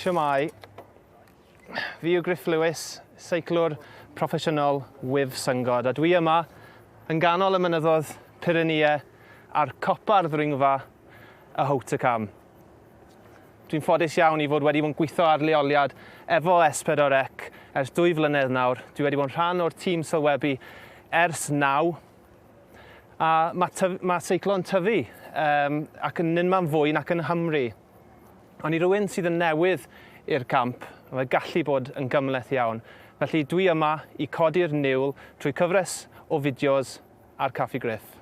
Shwmae. Fi yw Griff Lewis, seiclwr proffesiynol Wyf Syngod, a dwi yma yn ganol y mynyddoedd Pyreneau ar copa'r ddringfa y Hautacam. Dwi'n ffodus iawn i fod wedi bod yn gweithio ar leoliad efo S4C ers 2 flynedd nawr. Dwi wedi bod yn rhan o'r tîm sylwebu ers naw. A mae, mae seiclo'n tyfu ac yn unman fwy nac yn Nghymru. Ond i rywun sydd yn newydd i'r camp, mae gallu bod yn gymhleth iawn. Felly dwi yma i codi'r niwl trwy cyfres o fideos ar Caffi Griff.